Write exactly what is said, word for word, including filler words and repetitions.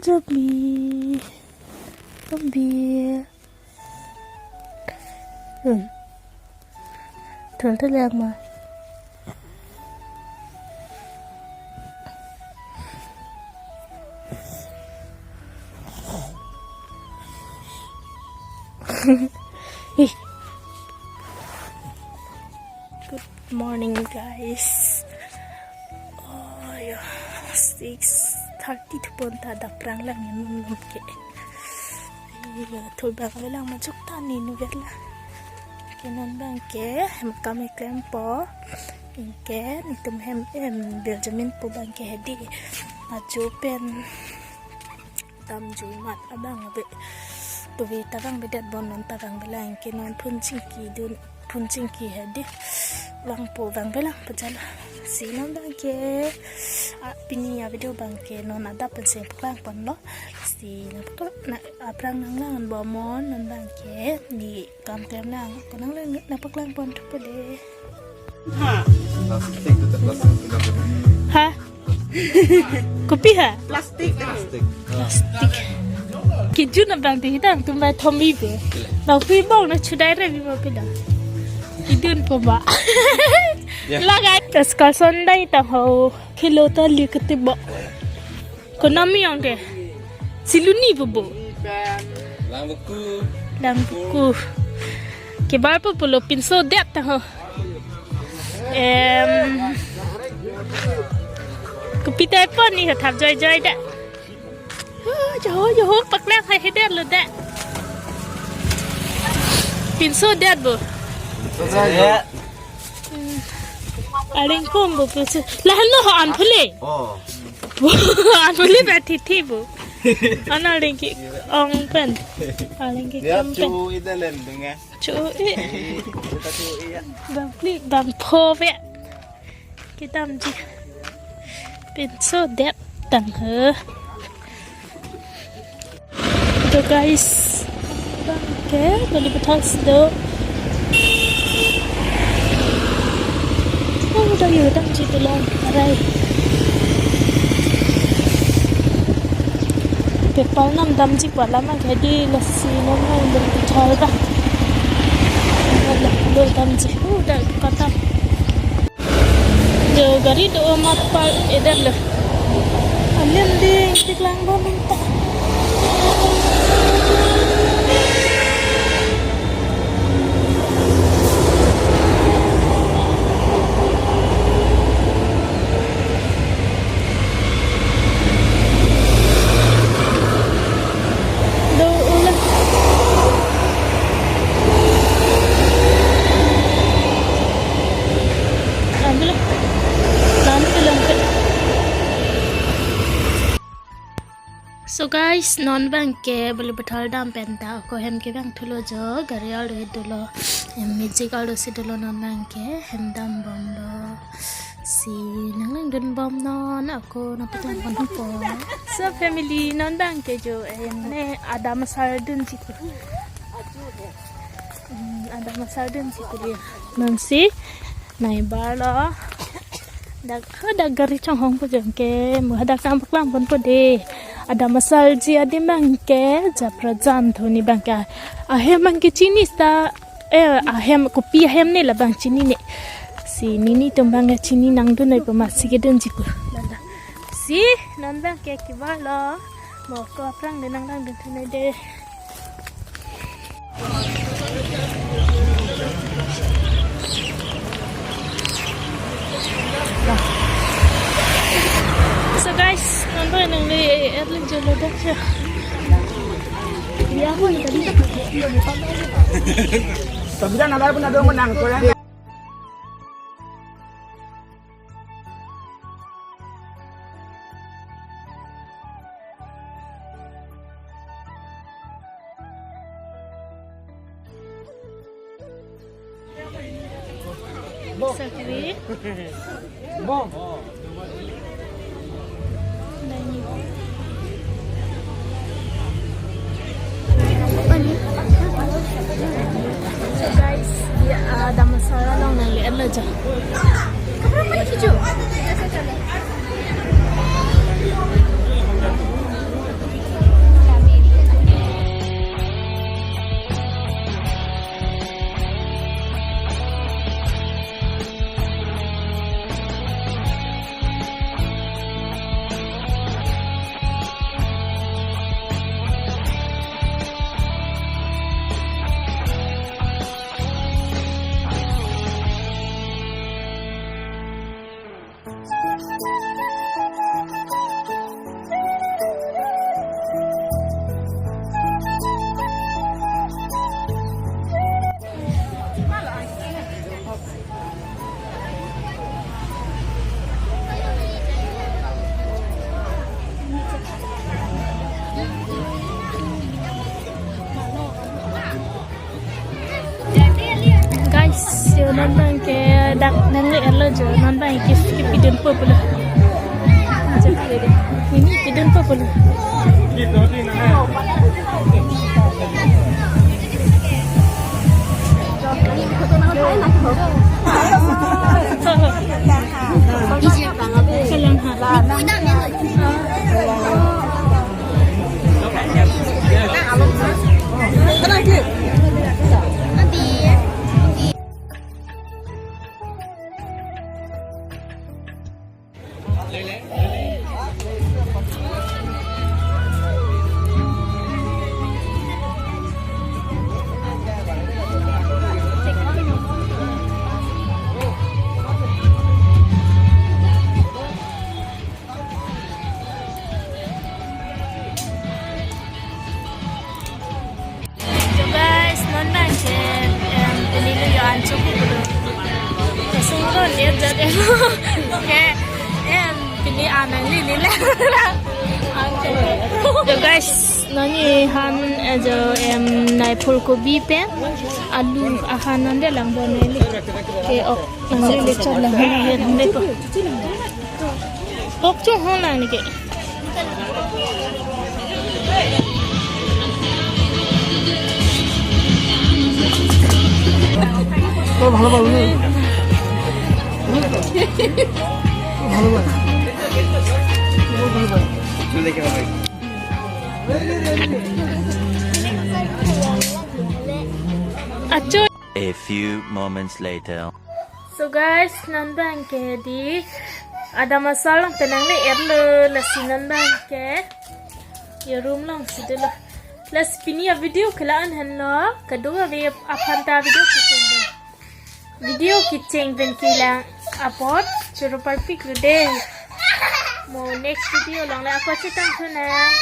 Jobi. Jobi. Hmm. Thul thul lang ma. Ih. Good morning, guys. Oh, ya, six thirty thupon ta adap prang lang ya, num num ke. Iya, thul bang avelang, majok ta ni nu ver la. Ke non bang ke hem kam keklempo. Anke netum hem, em, Benjamin pu bang ke hedi. Ajo pen damjui mat abang ave. Tuvi ta vang avedet bon, non ta vang avelang, anke non phun chingki dun, phun chingki hedi. Vangpo, vang avelang pajal. Si non bang ke, ah, pini a-video bang ke non adap pensi paklang ponlo. Si nangpaklang, na, aphrang nanglang bom non, non bang ke ne kam klem nang, ko nanglang, nangpaklang pon thupo de. Ha? Plastik itu, plastik itu. Ha? Kopi ha? Plastik. Plastik. Plastik. Kejun abang ti hidang tumbai thomi bu. Bang pi bong na chudai re bi ma pida. Idun po ba. Ya. Lagai. School Sunday ta ho. Khelo ta li kete bo. Konami yang ke. Siluni bobo. Lang buku. Lang buku. Kebar po pulo pinso det ta ho. Em. Kopi ta pon ni thap joi joi det. Oh, joho, joho, paklang hai hedet lo det. Pinso det bo. Pinso det. Hmm. Aring pon bo pinso. Lahen lo ho an phule. Oh. An phule ba thithi bo. An aring ke-ong pen. Aring ke-ong pen. Chu i dalen dunga. Chu i. Chu i ya. Bang phli, bang pho ve. Kedamji. Pinso det tang he. Ito guys. Bang ke, Balibethor si do. Oh, dah yo, damji pulang. Arai. Pepal nam damji pala mang hedi, lasi nam mang Balibethor dah. Lo damji. Oh, dah kata. Jo gari do amat pal eder lo. Alim ding tik lang do minta. Do ulah. Ambil. Lampu, lampu. So guys, non bang ke Balibethor dam pen ta ako hem kevang thulo jo, gari arlo he dolo, em, magic arlo si dolo, non bang ke hem dam bom lo. Si nanglang dun bom non, ako nangpaklang pon thupo. So family, non bang ke jo, em, ne adam asar dunji pu. Hmm, adam asar dunji pu dia. Non si nai bar lo. Dak, ha, dak gari chonghong pu jong ke, mo hadak nangpaklang ponpo de. Adam asarji adim bang ke, Japrajan thu ne bang ke. Ahem bang ke chini ta, eh, ahem kopi ahem ne la bang chinine. Si nini tum bang ke chini nangdun noi pu, masi kedunji pu. Si non bang ke kebar lo. Mo ako aphrang le nanglang dun thunoi de. So guys, nonton nang le early jolo dak siya. Dia pun tadi. Sabi na nalai pun ada menang ko ya. Sakri. So guys, ya, ah, adam asar along nang le Lo jo. Kaprek pali kiju. Guys, yo non abang ke dak nangle-etlo jo, non abang ke skip idun po pulo. Ini idun po pulo. Kalang ha. So guys, non abang ke, em, pini lo yo ancho ko dulu. Kasung lo lihat jat em. Oke, em, pini anang li li le. So guys, non ne han, eh, jo, em, nai phulkobi pen alu ahan nande lang bon ne li. Ke ok, nang li li chot lang han le po. Ok, chot hon lang ne ke. ও ভালো পাবো রে। ও ভালো পাবো। ও ভালো পাবো। Acho. A few moments later. So guys, non abang ke di adam asal nang penang le erlo, lasi non abang ke yo room along si dolo. Lasi pini avideo ke la-an henlo, kadokave aphan ta video kecheng pen. Video kecheng pen kelang apot choro parpik lo dei. Mo next video along le ako chetong thu nang.